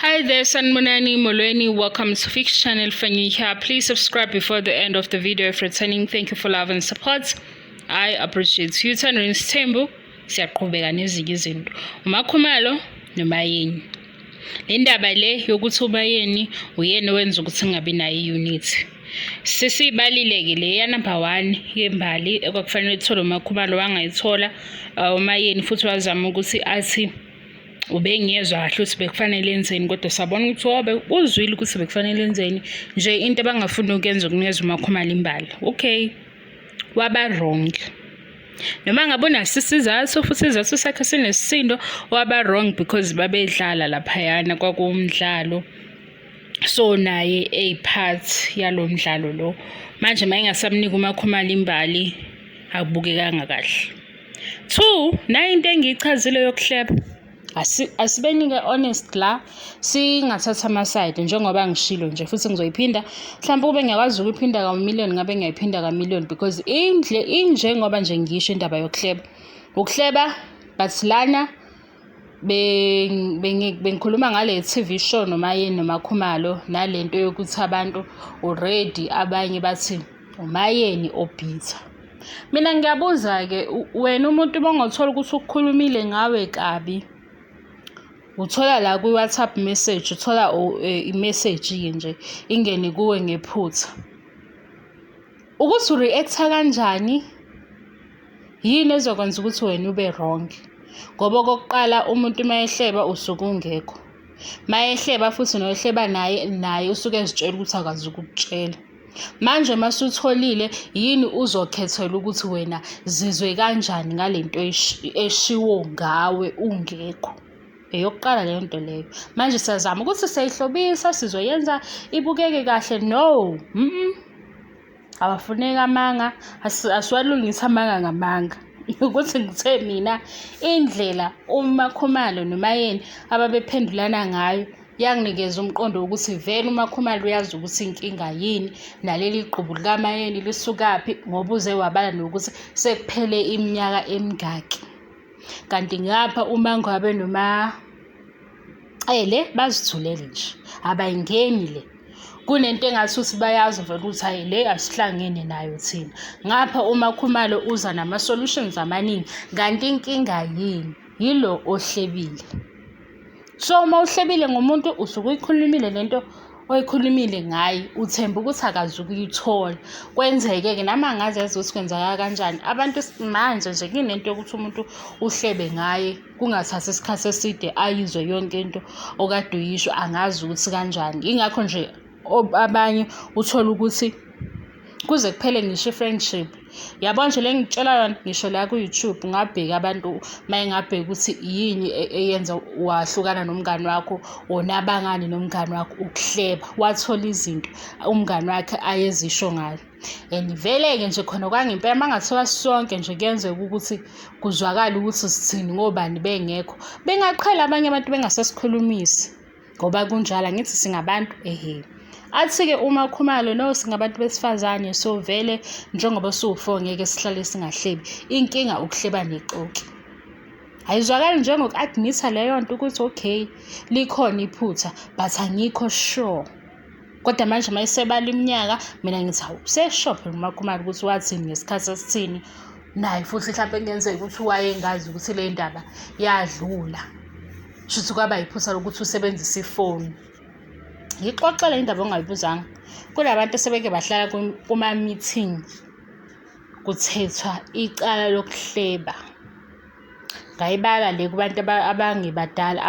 Hi there, Sanibonani Molweni. Welcome to Fix Channel Fanny here. Please subscribe before the end of the video if returning. Thank you for love and support. I appreciate you. Uthando Nesithembu siyaqhubeka nezinye izinto. UMakhumalo noMayeni. Le ndaba le yokuthi uMayeni uyena owenza ukuthi kungabi nayo i-unity. Sesiyibalile-ke le ya number one yembali ekwakufanele ithole uMakhumalo wangayithola uMayeni futhi wazama ukuthi athi ubengezwa kahle ukuthi bekufanele enzeni kodwa sabona ukuthi wobe uzwile ukuthi bekufanele enzeni nje into abangafuni ukuyenza ukunikeza uMakhumalo imbali. Okay, waba wrong. Noma ngabe unaso isizathu futhi isizathu sakhe sinesisindo, waba wrong because babedlala laphayana, kwakuwumdlalo. So naye eyi-part yalo mdlalo lo. Manje uma engasamnika uMakhumalo imbali akubukekanga kahle. Two, nayo into engiyichazile yokuhleba. Asibenike honest la, singathatha ama-side njengoba ngishilo nje futhi ngizoyiphinda. Mhlawumbe kube ngiyakwazi ukuyiphinda ka-million ngabe ngiyayiphinda ka-million because indle injengoba nje ngisho indaba yokuhleba. Ukuhleba but lana bengikhuluma ngale TV show noMayeni noMakhumalo nalento yokuthi abantu already abanye bathi uMayeni obhitha. Mina ngiyabuza-ke wena umuntu uma ungathola ukuthi ukukhulumile ngawe kabi, uthola la kwi-WhatsApp message, uthola i-message-ke nje ingene kuwe ngephutha. Ukuthi u-react-a kanjani, yini ezokwenza ukuthi wena ube wrong? Ngoba okokuqala umuntu uma ehleba usuke ungekho. Uma ehleba futhi nohleba naye naye usuke ezitshela ukuthi akazukukutshela. Manje uma usutholile yini uzokhethela ukuthi wena zizwe kanjani ngale nto eshiwo ngawe ungekho? Eyokuqala leyo nto leyo. Manje siyazama ukuthi siyayihlobisa sizoyenza ibukeke kahle. No, Awafuneki amanga, asiwalungisi amanga ngamanga. Ukuthi ngithe mina indlela uMakhumalo noMayeni ababephendulana ngayo yanginikeza umqondo wokuthi vele uMakhumalo uyazi ukuthi inkinga yini naleli gqubu likaMayeni lisukaphi ngoba uze wabala nokuthi sekuphele iminyaka emingaki. Kanti ngapha uMangwabe noMaCele bazithulele nje, abayingeni le. Kunento engathi ukuthi bayazi vele ukuthi hhayi le asihlangene nayo thina. Ngapha uMakhumalo uza nama-solutions amaningi kanti inkinga yini? Yilo ohlebile. So uma uhlebile ngomuntu usuke uyikhulumile lento oyikhulumile ngaye, uthemba ukuthi akazukuyithola. Kwenzeke-ke nami angazi yazi ukuthi kwenzakala kanjani. Abantu manje nje kunento yokuthi umuntu uhlebe ngaye kungathathi isikhathi eside ayizwe yonke into okade uyisho, angazi ukuthi kanjani. Yingakho nje abanye uthole ukuthi kuze kuphele ngisho i-friendship. Yabo nje le ngikutshela yona ngisho la ku-YouTube ungabheka abantu uma engabheka ukuthi yini eyenza wahlukana nomngani wakho or nabangani nomngani wakho, ukuhleba. Wathola izinto umngani wakhe ayezisho ngayo. And vele-ke nje khona kwangempela uma kungathiwa sonke nje kuyenzeka ukuthi kuzwakale ukuthi sithini ngobani bengekho, bengaqhela abanye abantu bengasasikhulumisi ngoba kunjalo angithi singabantu ehe. Athi-ke uMakhumalo no singabantu besifazane so vele njengoba siwu-four ngeke sihlale singahlebi. Inkinga ukuhleba nexoki. Ayizwakali njengoku-admit-a leyo nto ukuthi okay likhona iphutha but angikho sure. Kodwa manje uma esebala iminyaka mina ngithi hawu usesho phela uMakhumalo ukuthi wathini ngesikhathi esithini. Naye futhi mhlampe kungenzeka ukuthi wayengazi ukuthi le ndaba yadlula. Shuthi kwaba yiphutha lokuthi usebenzise ifoni. Ngikuxoxele indaba ongayibuzanga. Kunabantu esebeke bahlala kuma-meeting kuthethwa icala lokuhleba. Ngayibala le kubantu abangebadala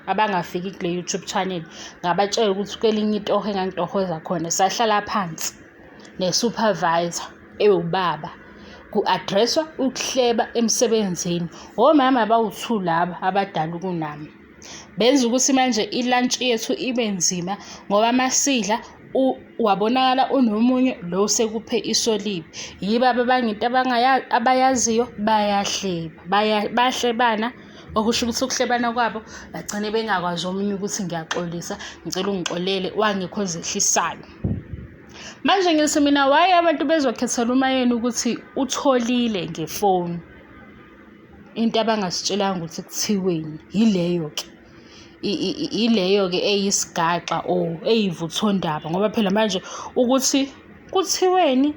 abangafiki kule YouTube channel. Ngabatshela ukuthi kwelinye itoho engangitohoza khona sahlala phansi ne-supervisor ewubaba ku-address-wa ukuhleba emsebenzini. Omama abawu-two laba abadala kunami. Benza ukuthi manje i-lunch yethu ibe nzima ngoba masidla wabonakala unomunye lo usekuphe iso libi. Yibo ababanga into abayaziyo bayahleba, bayahlebana okusho ukuthi ukuhlebana kwabo bagcine bengakwazi omunye ukuthi ngiyaxolisa, ngicela ungixolele wangekho ezehlisayo. Manje ngithi mina why abantu bezokhethela uMayeni ukuthi utholile ngefoni into abangasitshelanga ukuthi kuthiweni yileyo-ke. Ileyo-ke eyisigaxa or eyivuthondaba ngoba phela manje ukuthi kuthiweni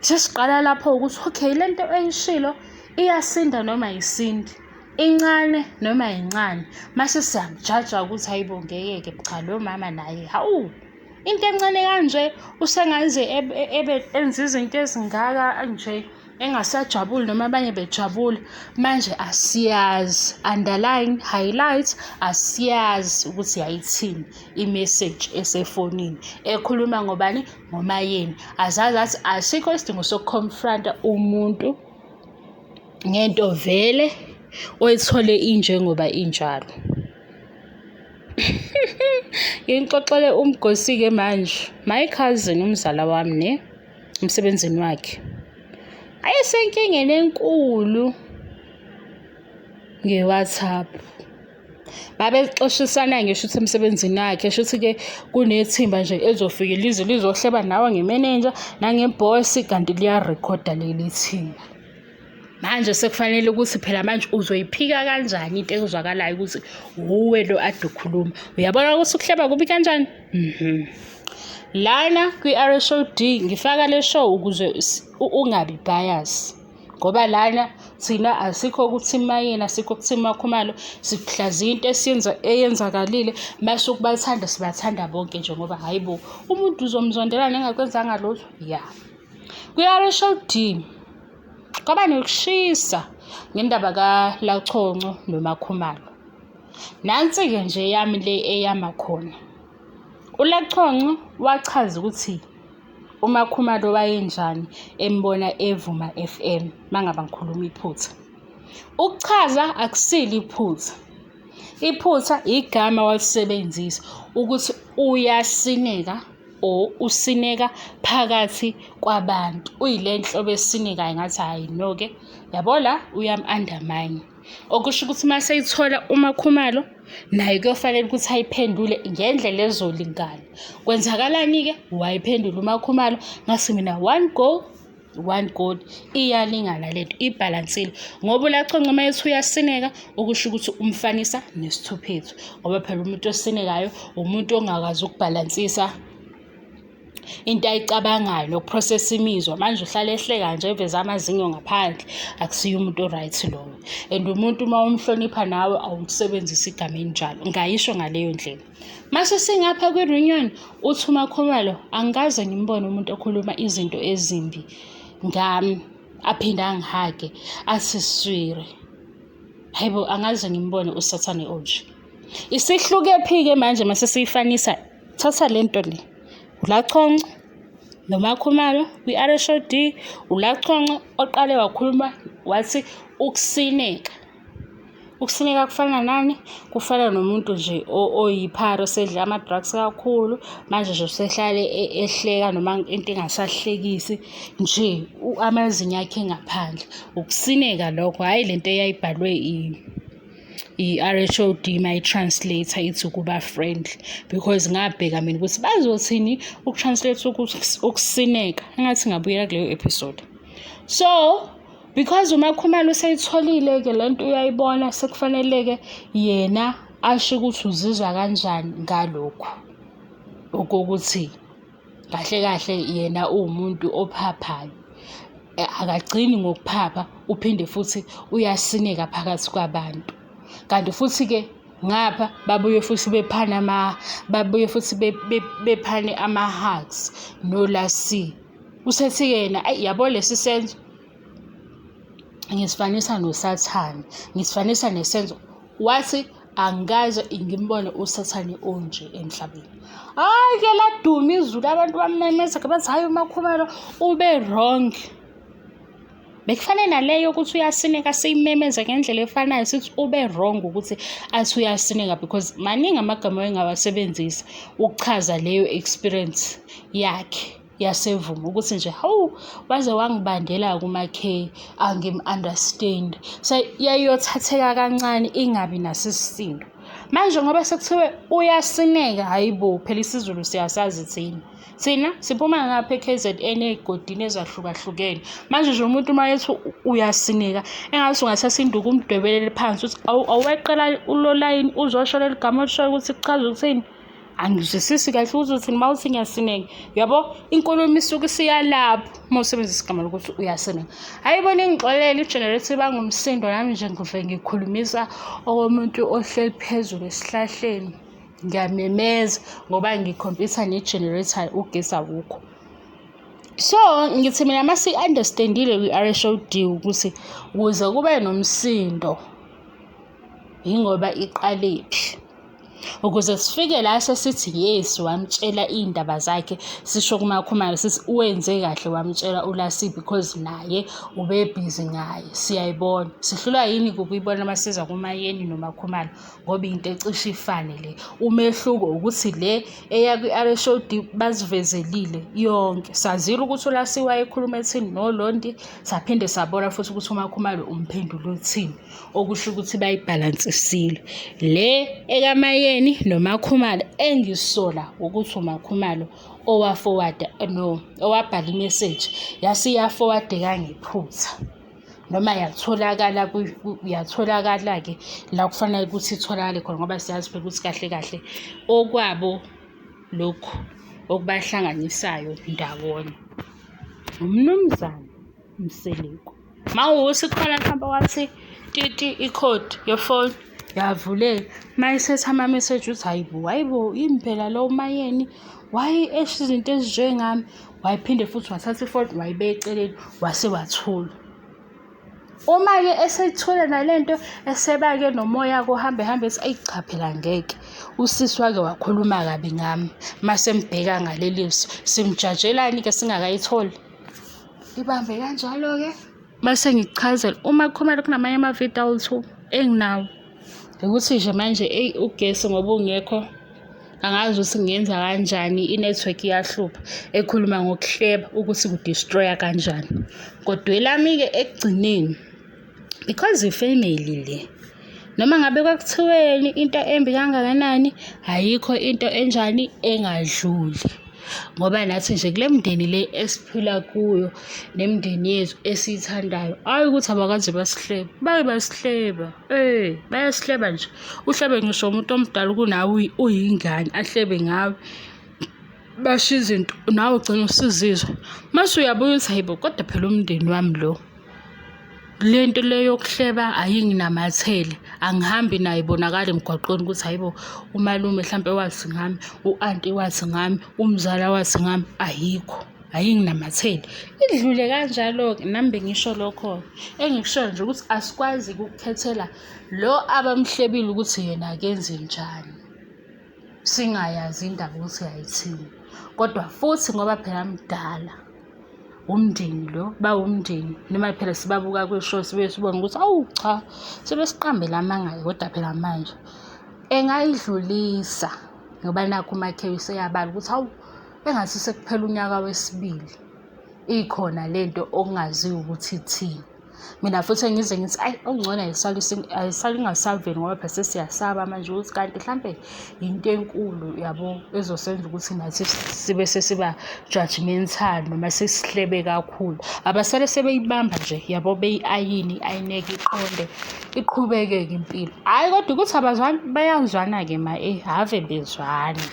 sesiqala lapho ukuthi okay le nto eyishilo iyasinda noma ayisindi, incane noma ayincane. Mase siyamjaja ukuthi hhayi bo ngeke-ke cha lo mama naye hawu. Into encane kanje usengaze ebe enze izinto ezingaka nje engasajabuli noma abanye bejabula. Manje asiyazi, underline, highlight, asiyazi ukuthi yayithini imeseji esefonini ekhuluma ngobani, ngoMaYeni. Azazi athi asikho isidingo soku-confront-a umuntu ngento vele oyithole injengoba injalo. Ngixoxele umgosi-ke manje. My cousin, umzala wami ne, emsebenzini wakhe. Ayesenkingeni enkulu nge-WhatsApp. Babexoshisana ngisho ukuthi emsebenzini wakhe, shuthi-ke kunethimba nje elizofike lize lizohleba nawe ngemenenja nangebhosi kanti liyarekhoda leli thimba. Manje sekufanele ukuthi phela manje uzoyiphika kanjani into ezwakalayo ukuthi wuwe lo ade ukhuluma. Uyabona ukuthi ukuhleba kubi kanjani? Mhm. Lana kwi-RSOD ngifaka le show ukuze ungabi bias. Ngoba lana thina asikho kuthi Mayeni asikho kuthi Makhumalo sihlaziya into esiyenza eyenzakalile mase ukubathanda sibathanda bonke nje ngoba hayi bo umuntu uzomzondelana engakwenzanga lutho ya. Kwi-RSOD Kwaba nokushisa ngendaba kaLaConco noMaKhumalo. Nansi-ke nje yami le eyama khona. ULaConco wachaza ukuthi uMaKhumalo wayenjani embona eVuma F_M, uma ngabe ngikhuluma iphutha. Ukuchaza akusilo iphutha. Iphutha igama walisebenzisa ukuthi uyasineka or usineka phakathi kwabantu. Uyile nhlobo esinekayo ngathi hhayi no-ke yabo la uyam-undermine. Okusho ukuthi uma eseyithola uMaKhumalo naye kuyofanele ukuthi ayiphendule ngendlela ezolingana. Kwenzakalani-ke? Wayiphendula uMaKhumalo ngase mina one go one goal iyalingana lento ibhalansile ngoba uLaConco uma ethi uyasineka okusho ukuthi umfanisa nesithuphethu ngoba phela umuntu osinekayo umuntu ongakwazi ukubhalansisa into ayicabangayo nokuprocess imizwa manje uhlale ehleka nje eveze amazinyo ngaphandle akusiye umuntu o-right lowo and umuntu uma umhlonipha nawe awulisebenzisi igama elinjalo ngayisho ngaleyo ndlela. Mase singapha kwi-reunion uthi uMakhumalo angikaze ngimbone umuntu okhuluma izinto ezimbi ngami aphinde angihage athi swire. Hayibo angaze ngimbone usathane onje. Isihluke phi-ke manje mase siyifanisa thatha le nto le uLaConco noMakhumalo kwi-R_H_O_D uLaConco oqale wakhuluma wathi ukusineka. Ukusineka kufana nani? Kufana nomuntu nje oyiphara osedle ama-drugs kakhulu, manje nje usehlale ehleka noma into ingasahlekisi nje amazinyo akhe engaphandle. Ukusineka lokho, hhayi le nto eyayibhalwe i-R_H_O_D mayi-translate-a ithi ukuba friendly because ngabheka mina ukuthi bazothini uku-translate ukusineka, engathi ngabuyela kuleyo episode. So Because uMakhumalo useyitholile-ke le nto uyayibona sekufanele-ke yena asho ukuthi uzizwa kanjani ngalokhu okokuthi kahle kahle yena uwumuntu ophaphayo. Akagcini ngokuphapha uphinde futhi uyasineka phakathi kwabantu. Kanti futhi-ke ngapha babuye futhi bephane babuye futhi bephane ama-hugs noLaCee. Usethi-ke yena ayi yabo lesi senzo ngisifanisa noSathane, ngisifanisa nesenzo. Wathi angikaze ngimbone uSathane onje emhlabeni. Hhayi-ke laduma izulu abantu bamemeza bathi hhayi uMakhumalo ube wrong. Bekufanele naleyo ukuthi uyasineka siyimemeze ngendlela efanayo sithi ube wrong ukuthi athi uyasineka because maningi amagama engawasebenzisa ukuchaza leyo experience yakhe. Yasevuma ukuthi nje hawu waze wangibandela kuMaK angim-understand. So yayiyothatheka kancane ingabi naso isisindo. Manje ngoba sekuthiwe uyasineka, hhayi bo, phela isiZulu siyasazi thina. Thina siphuma ngapha e-K_Z_N ey'godini ezahlukahlukene. Manje nje umuntu uma ethi uyasineka engathi ungathatha induku umdwebelele phansi uthi aweqela ulo layini uzosho leli gama olishoyo ukuthi kuchaza ukuthini. Angizwisisi kahle ukuthi uthini uma uthi ngiyasineka. Yabo inkulumo isuke isiyalapho uma usebenzisa igama lokuthi uyasineka. Hhayi bona ingixolele i-generator ibanga umsindo nami nje ngive ngikhulumisa okomuntu ohleli phezulu esihlahleni. Ngiyamemeza ngoba ngikhompyutha ne-generator ugesi awukho. So ngithi mina uma si-understand-ile kwi-R_H_O_D ukuthi ukuze kube nomsindo yingoba iqalephi. Ukuze sifike la sesithi yes wamtshela iy'ndaba zakhe sisho kuMakhumalo sithi wenze kahle wamtshela uLasi because naye ubebhizi ngaye siyayibona. Sihlulwa yini ukuyibona uma siza kuMayeni noMakhumalo ngoba into ecishe ifane le. Umehluko ukuthi le eya kwi-R_H_O_D bazivezelile yonke. Sazile ukuthi uLasi wayekhuluma ethini noLondi, saphinde sabona futhi ukuthi uMakhumalo umphendule uthini. Okusho ukuthi bayibhalansisile. Le ekaMayeni noMakhumalo engisola ukuthi uMakhumalo owafowada no owabhala imeseji yase iyafowadeka ngephutha noma yatholakala yatholakala-ke la kufanele ukuthi itholakale khona ngoba siyazi phela ukuthi kahle kahle okwabo lokhu okubahlanganisayo ndawonye. Umnumzane Mseleku. Mawukuthi khona mhlawumbe wathi titi ikhodi yefoni yavuleka uma esetha ama-message uthi hayi bo hayi bo yini phela lo umayeni why esho izinto ezinjengami wayiphinde futhi wathatha ifoni wayibeka eceleni wase wathula. Uma-ke esethule nale nto eseba-ke nomoya kuhambe hambe ethi ayi cha phela ngeke usisi wake wakhuluma kabi ngami mase mbheka ngaleli so simjajelani-ke singakayitholi. Ibambe kanjalo-ke mase ngikuchazela uma kukhona kunamanye amavidiyo awu-two enginawo ukuthi nje manje eyi ugesi ngoba ungekho angazi ukuthi ngingenza kanjani i-network iyahlupha ekhuluma ngokuhleba ukuthi ku-destroy-a kanjani. Kodwa elami-ke ekugcineni because ifamily le noma ngabe kwakuthiweni into embi kangakanani ayikho into enjani engadluli ngoba nathi nje kule mndeni le esiphila kuyo nemindeni yethu esiyithandayo hhayi ukuthi abakaze basihlebe bake basihleba eh bayasihleba nje uhlebe ngisho umuntu omdala kunawe uyingane ahlebe ngawe basho izinto nawe ugcina usizizwa mase uyabuya uthi hayibo kodwa phela umndeni wami lo Le nto le yokuhleba ayinginamathele, angihambi nayo ibonakala emgwaqeni ukuthi hhayi bo, umalume hlampe wathi ngami, u-anti wathi ngami, umzala wathi ngami, ayikho, ayinginamathele. Idlule kanjalo-ke, nami bengisho lokho-ke. Engikushoyo nje ukuthi asikwazi-ke ukukhethela lo abamhlebile ukuthi yena akenze njani, singayazi indaba ukuthi yayithini. Kodwa futhi ngoba phela mdala. Umndeni lo bawumndeni noma phela sibabuka kwi-show sibuye sibone ukuthi awu cha sebesiqambela amanga-ke kodwa phela manje engayidlulisa ngoba nakhu uMakhewu useyabala ukuthi hawu engathi sekuphela unyaka wesibili ikhona lento okungaziwa ukuthi ithini. Mina futhi ngize ngithi ayi okungcono ayisale ingasaveli ngoba phela sesiyasaba manje ukuthi kanti hlampe yinto enkulu yabo ezosenza ukuthi nathi sibe sesiba judgmental noma sesihlebe kakhulu. Abasale sebeyibamba nje yabo beyi-ayine i-ayineke iqonde iqhubeke-ke impilo. Hhayi kodwa ukuthi abazwani bayazwana-ke ma eh ave bezwana.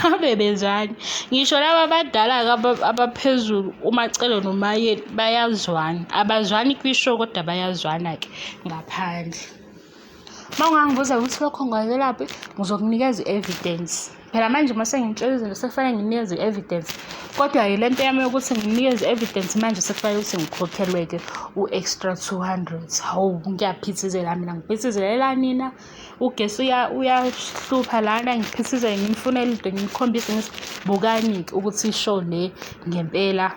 Ave bezwana. Ngisho laba abadala-ke abaphezulu uMaCele noMaYeni bayazwana. Abazwani kwi-show kodwa bayazwana-ke ngaphandle. Uma ungangibuza ukuthi lokho ngikwazelaphi, ngizokunikeza i-evidence. Phela manje uma sengitshela izinto sekufanele nginikeze i-evidence. Kodwa-ke le nto yami yokuthi nginikeze i-evidence manje sekufanele ukuthi ngikhokhelwe-ke u-extra 200. Hawu ngiyaphithizela mina ngiphithizelela nina. Ugesi uyahlupha lana ngiphithizele ngimfunele into ngimkhombise ngithi bukani-ke ukuthi i-show le ngempela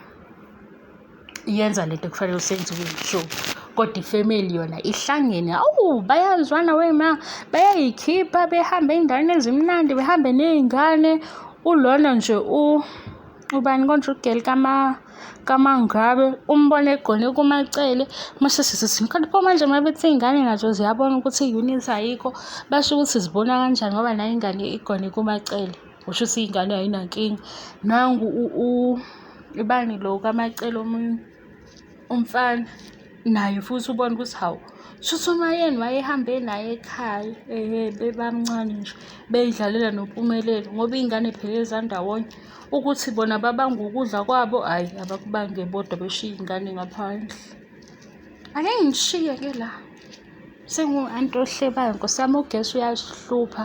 yenza lento ekufanele usenziwe i-show. Kodwa ifemeli yona ihlangene, awu bayazwana wema, bayayikhipha behambe ey'ndaweni ezimnandi behambe ney'ngane. Ulona nje ubani konje ugeli kaMangabe umbone egone kuMaCele. Mase sithi kanti pho manje uma bethi iy'ngane nazo ziyabona ukuthi i-unit ayikho, basho ukuthi zibona kanjani ngoba nayo ingane igone kuMaCele. Kusho ukuthi iy'ngane ayinankinga. Nangu ubani lo kaMaCele omunye umfana naye futhi ubona ukuthi hawu shuthi uMaYeni wayehambe naye ekhaya ehhe bebamncane nje bey'dlalela noMpumelelo ngoba iy'ngane phela ezandawonye ukuthi bona babanga ukudla kwabo hhayi abakubange bodwa beshiye iy'ngane ngaphandle. Ake ngishiye-ke la sengu-anti ohlebayo nkosi yami ugesi uyasihlupha.